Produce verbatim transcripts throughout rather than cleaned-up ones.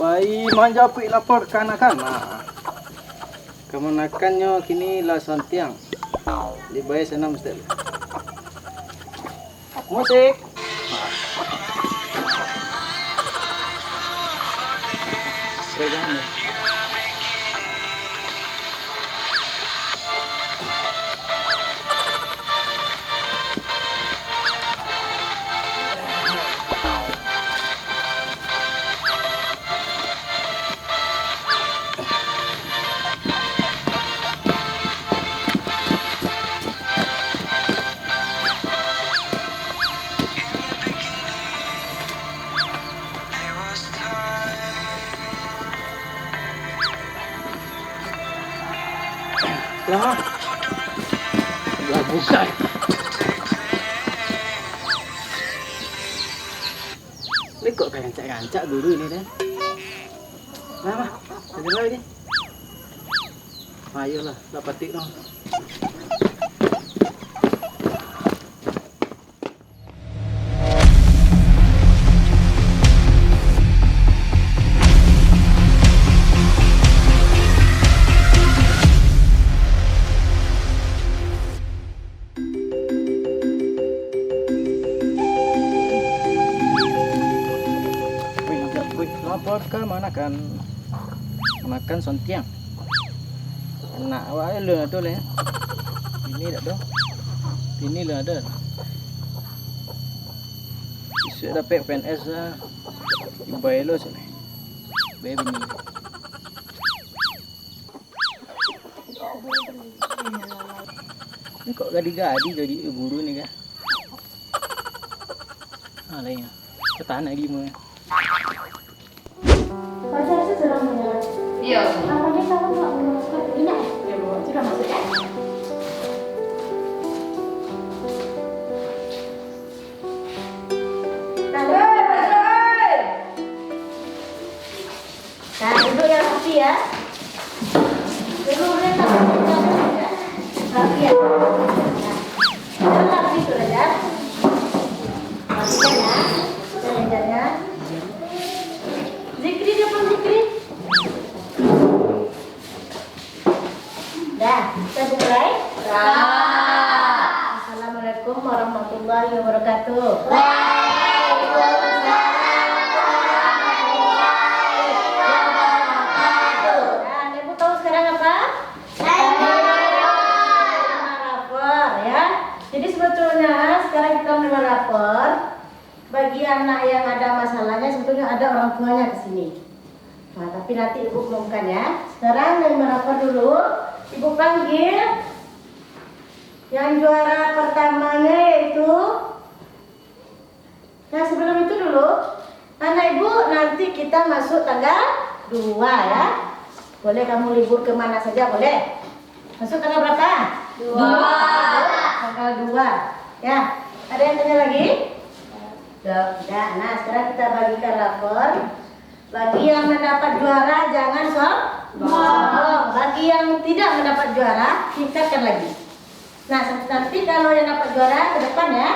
Pai manjapuik lapor kanak-kanak. Kamanakannyo kini lah santiang. Dibayar sanang, Ustaz. Musik. Lah. Lah, bukan. Ni kok rancak-rancak guru ni, dah. Lah, lah. Ado lagi. Ayolah, lah patik noh. Wih, jak, wih, lapor kamanakan. Makan sontiang. Anak awak alun ado lai. Bini dak ado. Bini alun ado. Isuak dapek P N S lah. Ibai lo sudah. Bae bini. Ni kok gadi-gadi jadi guru ni kah? Ah, lain lah. Katahan lagi mah. Pacar tu sudah punya. Iya. Nampaknya kamu nggak punya masker. Ini, eh? Iya, Bu. Sudah masuk, ya? Nah, duduk yang rapi, ya. Duduk yang rapi, ya. Rapi, ya. Nah, duduk yang rapi tu, Raja. Rapikan, ya. Raja, ya. Zikri, dia pun zikri. Dah, kita dimulai? Dah. Assalamualaikum warahmatullahi wabarakatuh. Waalaikumsalam warahmatullahi wabarakatuh. Nah, Ibu tahu sekarang apa? Menerima rapor, ya. Jadi sebetulnya sekarang kita menerima rapor. Bagi anak yang ada masalahnya, sebetulnya ada orang tuanya di sini. Nah, tapi nanti Ibu umumkan ya. Sekarang yang melapor dulu, Ibu panggil yang juara pertamanya yaitu. Nah, sebelum itu dulu, anak Ibu nanti kita masuk tanggal dua ya. Boleh kamu libur kemana saja, boleh. Masuk tanggal berapa? Dua. Tanggal dua. Ya, ada yang tanya lagi? Tidak. Nah, sekarang kita bagikan rapor. Bagi yang mendapat juara, jangan som-, sombong. Bagi yang tidak mendapat juara, tingkatkan lagi. Nah, nanti kalau yang dapat juara, ke depan ya.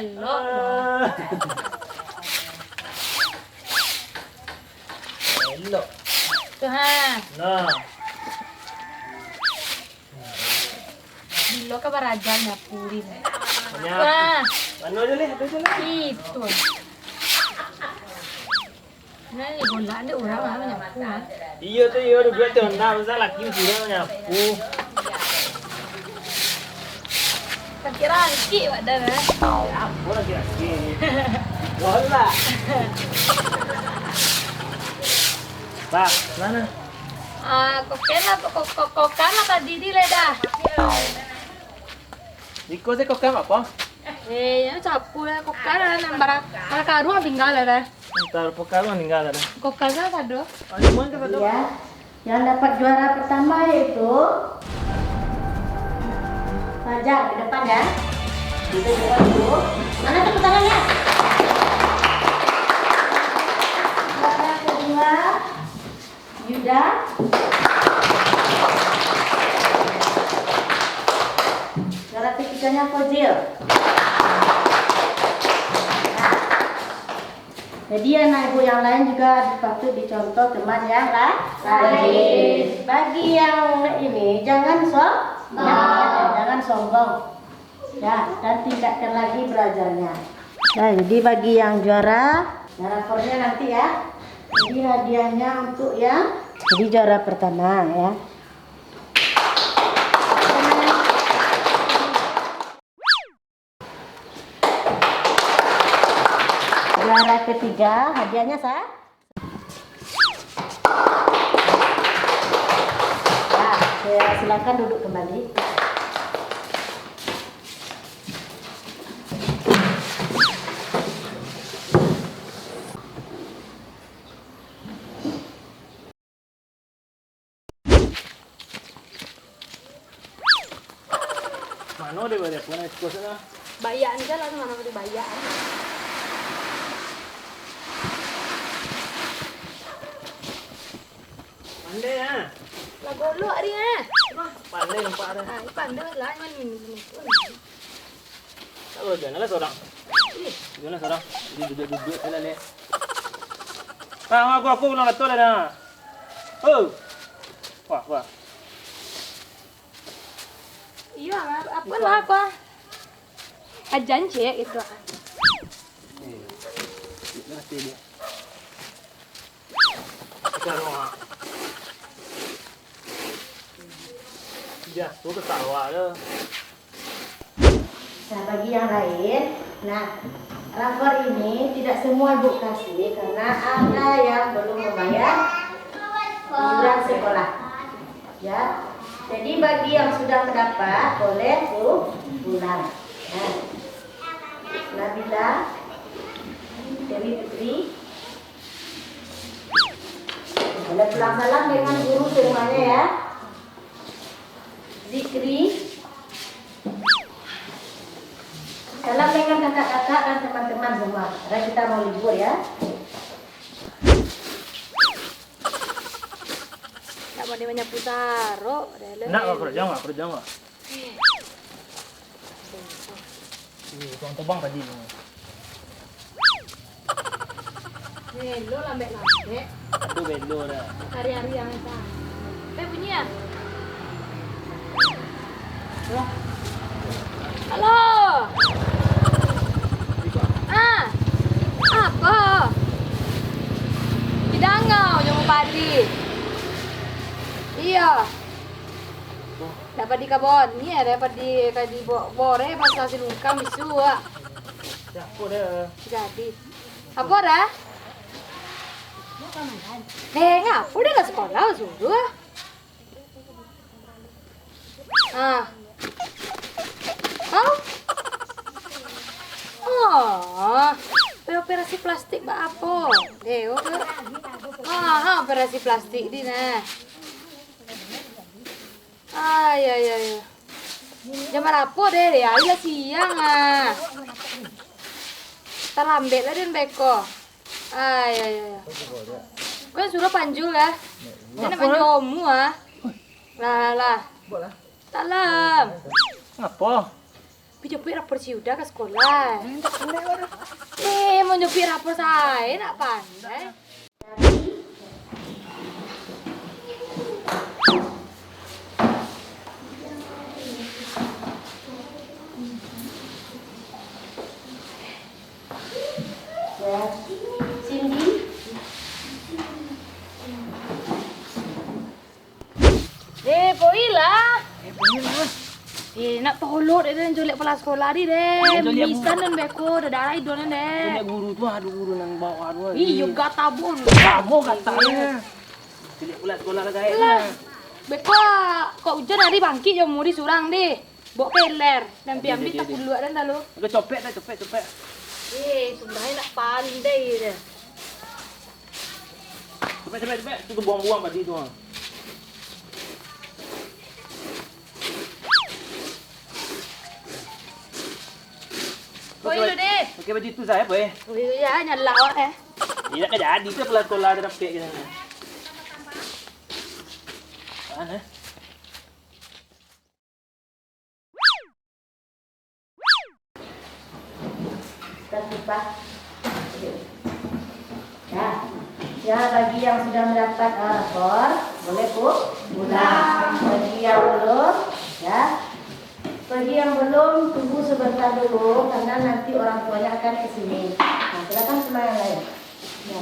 Elok. Ah. Elok. Tu ha. Nah. Bilo ka baraja nyapu ni. Nyapu. Wah. Mano aja leh, itu aja leh. Itu. Nah, ni golak ni urang lah manyapu, ah. Iyo tu, iyo duduak tu, nah, usah laki sudah manyapu. Rangkik-rangkik badan, ah. Ya, ampun, rangkik-rangkik. Golak. Bah, mano? Ah, koken lah, ko-, ko-, kokan lah tadi di leda. Iko se kokan apo? Eh, yang capu lah, kokan lah, nan bara-, bara karuang tinggal lah, dah. Entar pokalo ninggal dah. Kokan kan sado. Iya. Yang dapat juara pertama yaitu Fajar, ke depan ya. Kita depan dulu. Mana tepuk tangannya? Juara kedua, Yuda. Juara ketiganya Fojil. Nah. Jadi, anak ibu yang lain juga patut dicontoh teman yang la-, rajin. Bagi yang ini, jangan som-, jangan, jangan sombong. Ya, dan tingkatkan lagi belajarnya. Nah, jadi bagi yang juara, nah, rapornya nanti ya. Jadi hadiahnya untuk yang jadi juara pertama ya. Juara ketiga, hadiahnya sa-, ya, ya, silakan duduk kembali. Mano deh, baliak pun es kosnya. Bayakan se lah, mano bali bayakan. Pandai, ah. Lah, golok ari, ah. Pandai nampak dah. Ah, pandai lah, man minum. Kalau janganlah seorang. Ih. Janganlah seorang. Jadi duduk-duduk saja lah, Nek. Ah, aku, aku belum betul lah, dah. Oh. Wah, wah. Iyo, apo lah, apo? Ajan ciek itu. Iyo. Itu hati dia. Jatuh ke sawah tu. Nah, bagi yang lain, nah, rapor ini tidak semua ibu kasih karena ada yang belum membayar iuran sekolah. Ya. Jadi bagi yang sudah mendapat, boleh pu-, pulang. Nah. Nabila Dewi Putri. Boleh pulang salam dengan guru semuanya ya. Zikri. Salam dengan kakak-kakak dan teman-teman semua. Karena kita mau libur ya. Nak pandai manyapu sarok, dah lah. Nak, karajo ndak, karajo ndak? Eh. Ih, tukang tobang tadi tu. Belo lambek-lambek. Aduh, belo dah. Hari-hari yang itu. Eh, bunyi ya? Halo. Ah, apo? Didangau jo padi. Iyo. Dapat di kabon ni, dapat di, ka di bo-, boreh, pasal si lungkam bisu, ah. Jadi. Apo dah? Eh, ngapo dah lah sekolah sudah? Ah. Hah? Oh. Pe-, operasi plastik ba apo? Deo ke? Ah, operasi plastik di nah. Ai, ai, ai. Jam barapo deh? Ari lah siang ah. Talambek lah den beko. Ai, ai, ai. Kan suruah panjul lah. Den nak panjul omu ah. Lah, lah, lah. Talam. Ngapo? Pi japuik rapor si Yuda ka sekolah. Eh, mau japuik rapor sae nak pandai. Cindy. Eh, poilah. Eh, poilah. Eh, nak tolok dek den culiak pala sekolah di den. Eh, culiak bu- Misan den beko, dah darah idon den. Culiak guru tu, aduh, guru nan bawah tu. Ih, yo gata bon. Kamu gata. Culiak pala sekolah lah, guys. Lah. Beko, kok ujan hari bangkit yo muri surang di. Bok peler, dan piambi tak puluak dan lalu. Oke, copek dah, copek, copek. Eh, sudah nak pandai dah. Cepet, cepet, cepet. Tu buang-buang padi tu, ah. Koi lu deh. Pakai baju tu saya, boy. Oh, iya, nyalak awak, eh. Iya, kan jadi tu, kelas sekolah ada rapek gitu. Mana? Terlupa. Ya, bagi yang sudah mendapat, eh, rapor, boleh pu-, pulang. Bagi yang belum, ya, bagi yang belum, tunggu sebentar dulu, karena nanti orang tuanya akan ke sini. Nah, silakan pulang yang lain. Ya.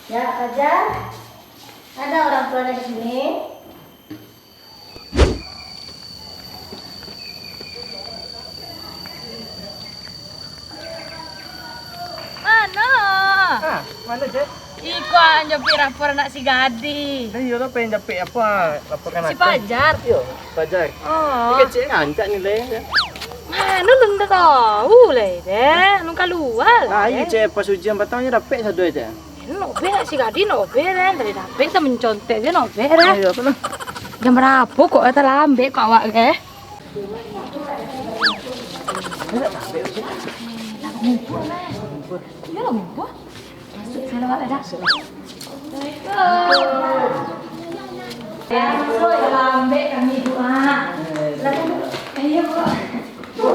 Ya, Fajar. Ada orang tuanya di sini? Mano? Ah, mano, Cek? Iko an japik rapor anak si Gadis. Lah, iyo lah, pengen japik apo? Laporkan si Fajar. Iyo, Fajar. Oh. Ni kecek rancak nilai, Cek. Mano, lun ndak tahu lai, deh. Lun kalua lai. Nah, iyo, Cek, pas ujian patang nyo dapek sado, Cek. Nobel lah si Gadis, nobel lah. Tadi dapek tu mencontek je nobel lah. Ayo, tu lah. Jam barapo kok talambek kok awak ke? Iyo lah, ngumpul. Masuk, salam awak dah. Assalamualaikum. Masuk, lambek kami doa. Silakan duduk. Iyo, Bu.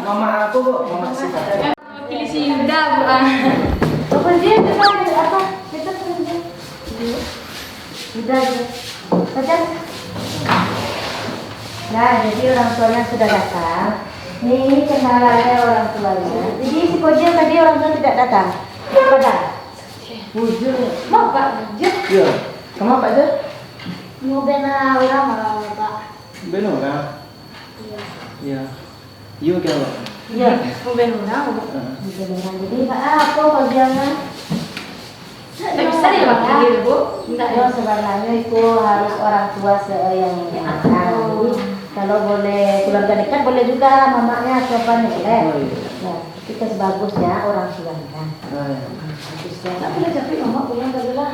Mamak apo, Bu? Mamak Sita. Wakili si Yuda, Bu, ah. Apa dia? Kita ada apa? Kita kerja. Yuda, Yuda. Baca. Nah, jadi orang tuanya sudah datang. Ni, ini kendalanya orang tuanya. Jadi, si Kojil tadi orang tua tidak datang. Padahal. Bujur. Mau, Pak, bujur? Iya. Kenapa, Pak, Jul? Mau bela orang, Pak. Bela orang? Iya. Iya. Iyo, kira, Pak. Iya, mau bela orang, Pak. Heeh. Mau bela orang. Jadi, Pak, ah, apa kerjanya? Tak bisa diwakili, Bu. Enggak, ya, sebenarnya itu harus orang tua se-, yang mengingatkan. Jadi, kalau boleh keluarga dekat, boleh juga mamaknya atau apanya, boleh. Oh, iya. Ya, itu sebagusnya orang tuanya. Oh, iya. Nah, bagusnya. Tapi lah capek mamak pulang tadi lah.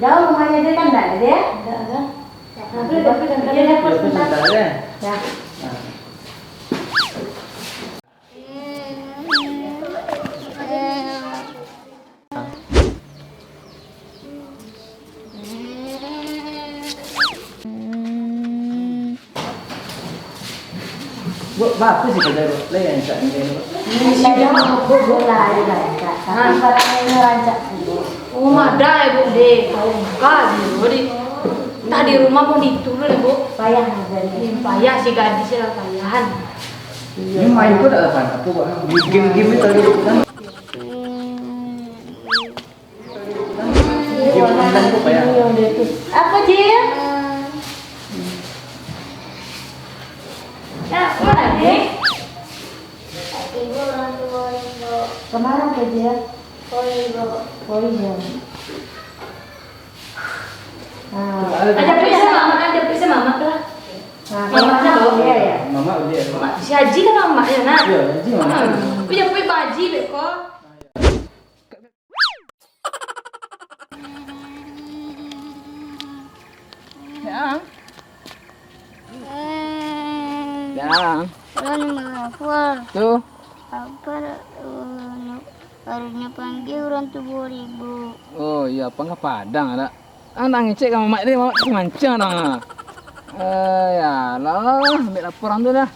Jauh rumahnya dia kan, enggak ada dia? Enggak ada. Nah, boleh, tapi kan dia ada. Ya, sebentar, ya. Ya. Nah. Bu, bagus sih kerja, Bu. Lah yang cak ni, Bu. Ini sudah mabuk, Bu, lah, ini lah, Kak. Tapi barangnya ini rancak, Bu. Oh, madai, Bu, deh. Tahu kali, Bu, di. Entah di rumah mau ditu dulu, Bu. Payah, Bu. Ini payah si gadis lah, payahan. Ini main kok tak apa, apa, Bu? Game-game itu tadi, Bu, kan? Apa, Jil? Nak, mana, Jil? Ibu orang tua, Ibu. Kemana, Jil? Oh, Ibu. Oh, iya. Nah. Ada periksa mama, ada periksa mama lah. Nah, mama, mama, iya, iya. Mama udah. Mama, si Haji kan mama ya, nak? Iya, Haji mama. Hmm. Tapi dia pergi Pak Haji, beko. Yang. Yang. Orang ni mengapa? Tu. Apa, eh, harusnya panggil orang tu dua ribu. Oh, iya, apa nggak Padang ada? Ah, nak ngecek ka mamak tadi, mamak tu mancang dah. Eh, ya lah, ambil lapor orang tu dah.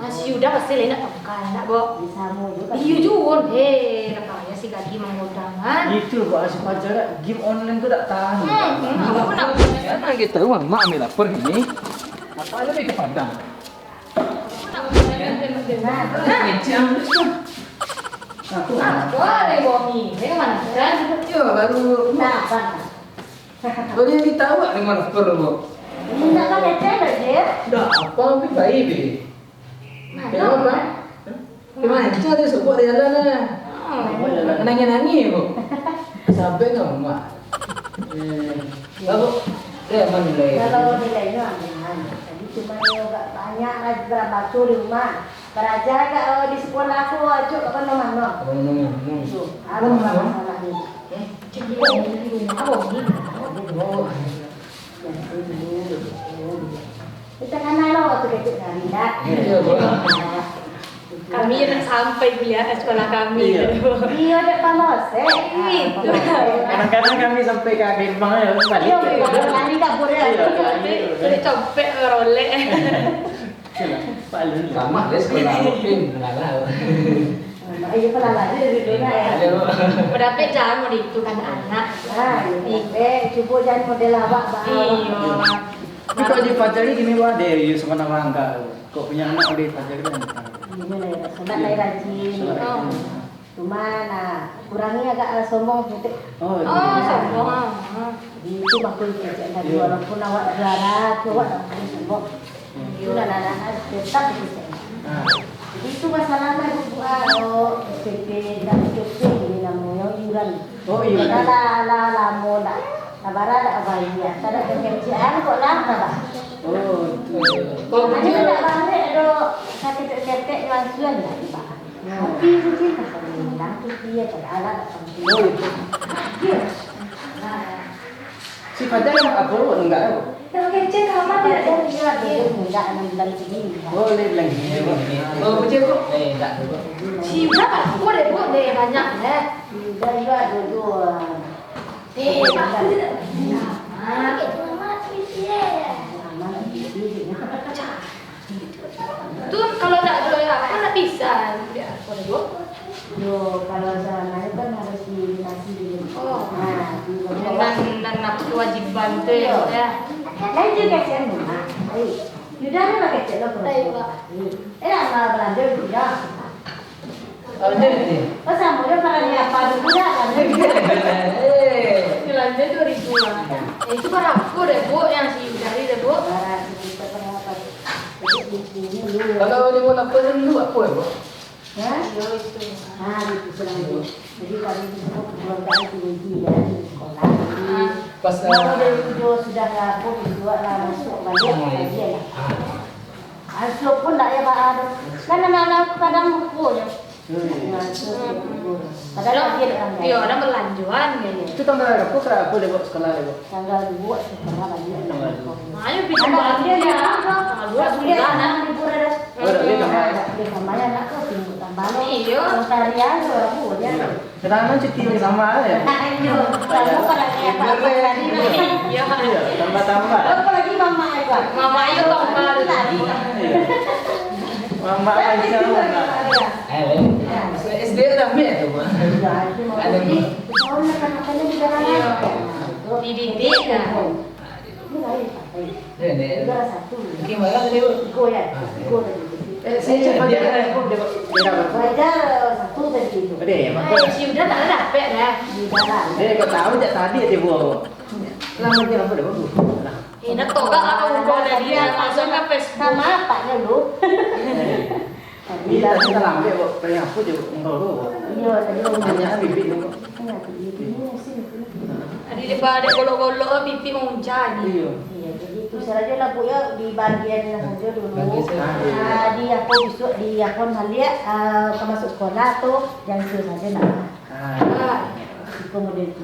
Masih udah pasti lain nak tongkar, nak, Bo? Bisa mau juga. Iyo juo, eh, dah kaya si Gagi manggodangan. Itu, Bo, si Fajar, game online tu tak tahan. Hmm, hmm, aku nak. Ya, nak kita tahu, mamak ambil lapor ini. Apa ada ke Padang? Nah, nah. Aku. Apa, Rebomi? Dia kemana? Kan? Yo, baru. Nah, apa? Baru yang kita awak ni mana perlu? Minta kan kecil aja. Dah, apa, tapi baik, Bi. Nah, kenapa? Hah? Gimana? Kita ada sebut di jalan lah. Oh. Nangis-nangis, Bu. Sampai ke rumah. Eh, baru, eh, mana nilai? Kalau nilainya aman. Jadi cuma dia agak banyak lah, jarang baca di rumah. Baraja agak, eh, di sekolah tu, acuk kat mana-mana. Kat mana-mana. Tu, anu lah masalah ni. Eh, cik, dia ada di rumah, ni. Oh. Kita kan lalu waktu kecil hari, tak? Iya, Bu. Nah, itu Kami nak sampai kuliah, eh, sekolah kami. Iyo. Iyo, dek panas, eh. Itu. Kadang-kadang kami sampai ka gerbang, yo, balik. Iyo, lari kabur, yo. Iyo, balik. Jadi copek, rolek. Pak Lun. Sama deh sekolah, mungkin mengalah. Iyo, pernah lah, dia dulu lah, ya. Iyo. Udah pek jangan mau itu kan anak. Ah, iyo, pek, cubo jangan model awak, Bang. Iyo. Tapi kalau di Fajar ni gini, Bang, deh, iyo, sama nama angka. Kok punya anak udah Fajar kan? Iyo lah, ya. Sebab saya rajin. Sebab rajin. Cuma, nah, kurangi agak, ah, sombong sedikit. Oh, sombong. Ah, ah. Jadi itu makul kecek tadi, walaupun awak juara, tu awak tak boleh sombong. Itulah, nah, nah, nah, tetap dikecek. Ah. Jadi itu masalah lah, Bu, ah, oh, S P P, dan S P P ini namanya iuran. Oh, iuran. Lah, lah, lah, lamo dah. Sabara dak bayia, kada kekecekan kok lah, Bah. Oh, itu. Kalau hanya begitu, nak balik do, sakit ketek langsung lah, Bah. Tapi mungkin tak pernah bilang tu dia, padahal tak pernah. Oh, itu. Iya. Nah. Si Fajar yang apa, Bu? Enggak, Bu? Yang kecil sama dia, dia, dia, dia enggak, enam bulan segini. Oh, dia bilang gini, Bu. Oh, Bu, cik, Bu. Eh, enggak, Bu. Si Yuda apa deh, Bu, deh, banyak, deh. Yuda juga dulu, ah. Eh, bagus. Nah. Tu kalau ndak ado apo, ndak bisa. Yo, kalau sabananyo kan harus diedukasi dulu. Oh. Nah, di Memang nan, nan kewajiban tu, yo. Lain juo kasihan, Mak. Baik. Yuda ni lah kecek lo, Pak. Baik, Pak. Eh, nak balanjo dulu, yo. Oh, samo jo kalau ni apa dulu dah, kan? Eh. Belanja dua ribu lah. Eh, itu berapa deh, Bu, yang si Yuda ni deh, Bu? Kalau lima lapan dulu, apa ya, Bu? Hah? Iyo, itu. Ah, itu sudah itu. Jadi, kami itu semua keluarga itu inti ya, di sekolah. Jadi, pas, semua ah, dari itu sudah lapor, itu lah masuk balik, oh, iya, lagi ya. Ah. Asup pun ndak ya, Pak, ado. Kan anak-anak kadang lupo ya. Hmm. Nah, itu lupo. Padahal dia orang, iyo, kaya. Orang belanjuan ya. Itu tanggal berapa, kira apa dia buat sekolah dia buat? Tanggal dua sekolah balik. Tanggal dua. Ayo, bisa balik ya. Tanggal dua sudah, nah. Libur ada. Oh, dah boleh tambah. Dah boleh tambah ya, nak tu, tunggu tambah lo. Iyo. Kalau tarian tu, aku ya. Iya. Kadang-kadang cuti bersama, ya? Iyo, tambah apa lagi, apa, apa lagi? Iya. Iya, tambah-tambah. Apa lagi mama itu? Mama itu tambah lagi. Iya. Mama macam mana? Eh, eh. S D rame tu, Bu. Iya, itu mama. Ada, Bu. Soalnya kan makanya di dalam. Iya. Dididik, nah. Ini lain, Pak. Nenek. Juara satu. Oke, malah tadi, Bu. Tigo ya? Ah, iya. Tigo tadi. Eh, saya cepat dia, dia, dia, dia dapat. Fajar satu tadi itu. Ada ya, Pak? Eh, si Yuda tak ada dapet dah. Di dalam. Eh, kau tahu tak tadi dia buat, Bu? Lama dia apa dia buat, Bu? Nah. Eh, nak togak lah, kau buat tadi, langsung ke Facebook. Sama apa ya, lu? Eh. Iya, tadi tak lambat, Bu. Paling apa je, Bu? Enggak, Bu. Iya, tadi, Bu. Banyak bibit, Bu. Banyak bibit. Ini musim, ini. Tadi daripada golok-golok, pipi mau hujan. Iya. Iya, jadi itu saja lah, Bu, ya, di bagian saja dulu. Bagian saja. Ah, di apa besok, di apa maliak, ah, ka masuk sekolah tu, jangan saja nak. Ah. Itu model tu.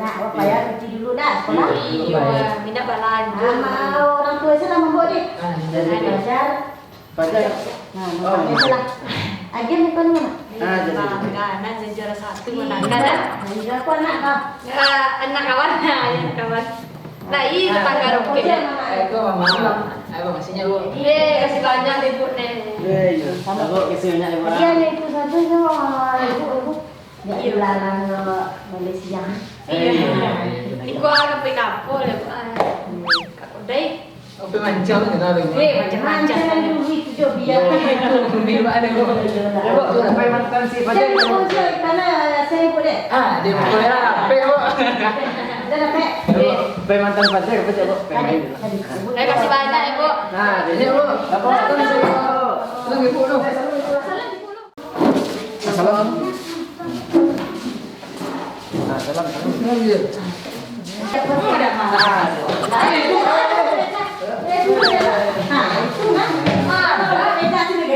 Nak, apa ya, cuci dulu dah, sekolah. Iya, minta balanja. Sama orang tua saja lah, Mbok, deh. Ah, iya. Belajar. Pakai. Nah, oh, makanya salah. Agen bukan mana? Ah, jadi. Bangga, nah, juara satu, iya, menangkan, nah. Nah, ini aku anak kau. Ya, anak kawan, nah, ya, kawan. Nah, ini tetangga Roke. Ayo, Bu, mama. Ayo, Bu, makasihnya, Bu. Eh, kasih banyak deh, Bu, nih. Iya, iya. Sama. Ayo, Bu, kasih banyak, Bu. Iya, nih, itu satu, sama, Bu, Bu. Ndak dilarang lo Malaysia. Eh, iya, iya, iya, iya. Iko lah kape kapal ya, Pak. Hmm. Kapal dai. Oke, mancang kita ada. Eh, mancang-mancang. Mancang dulu itu jo biar. Iya, iya. Biar ada kok. Iya, iya. Kok tu sampai mantan si Fajar. Jangan kau jual tanah saya boleh. Ah, dia boleh lah. Apa ya, Bu? Dah dah, Pak. Eh, sampai mantan Fajar apa coba? Tadi, tadi. Eh, kasih banyak ya, Bu. Nah, dia, Bu. Apa mantan si, Bu? Lagi, Bu, tu. Salam. Nah, salam, salam. Iya.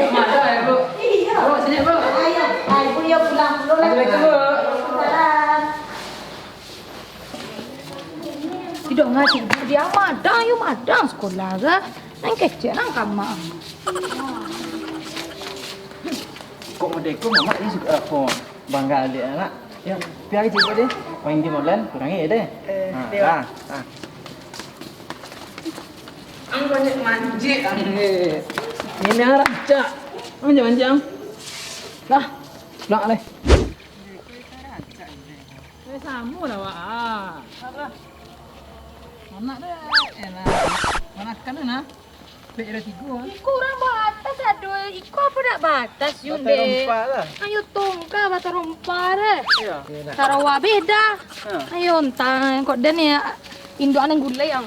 Mada ya, Bu? Iya. Bu, sini, Bu. Ayo, ayo, Bu, ya, pulang dulu lah. Assalamualaikum, Bu. Waalaikumsalam. Tidak ngaji, dia madang, yo madang sekolah ke? Nang kecek, nang kamar. Kok model ko, mamak ni suko apo? Bangga dek anak. Yo, pai aja cik deh. Main game online, kurangi deh. Eh, Ha, yo. Dah, dah. Ang banyak manjek, ang. Ini rancak. Manjek-manjek, ang. Dah, pulang deh. Eh, samo lah, Wak. Ah. Alah. Anak deh, elah. Manakan tu nah. Pek ada tigo, ah. Iko urang batas ado. Iko apo dak batas, Yun, Batas deh? Rompa lah. Ayo tongka batas rompa deh. Iyo. Sarawa beda. Ha. Ayo, entah kok den ya, induak nan gulai ang.